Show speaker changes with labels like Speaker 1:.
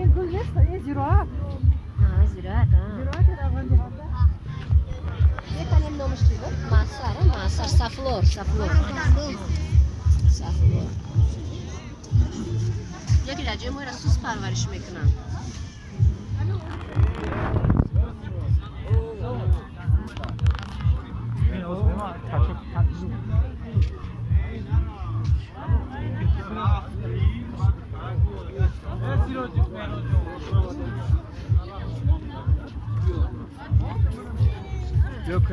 Speaker 1: Ин гул нест, ин зироат.
Speaker 2: Зироат.
Speaker 1: Зироати равғандиҳанда.
Speaker 2: Метанем, номаш чи буд? Маъсар, маъсар, сафлор, сафлор, сафлор. Яке дар ҷои моро сус парвариш мекунанд.
Speaker 3: Yok.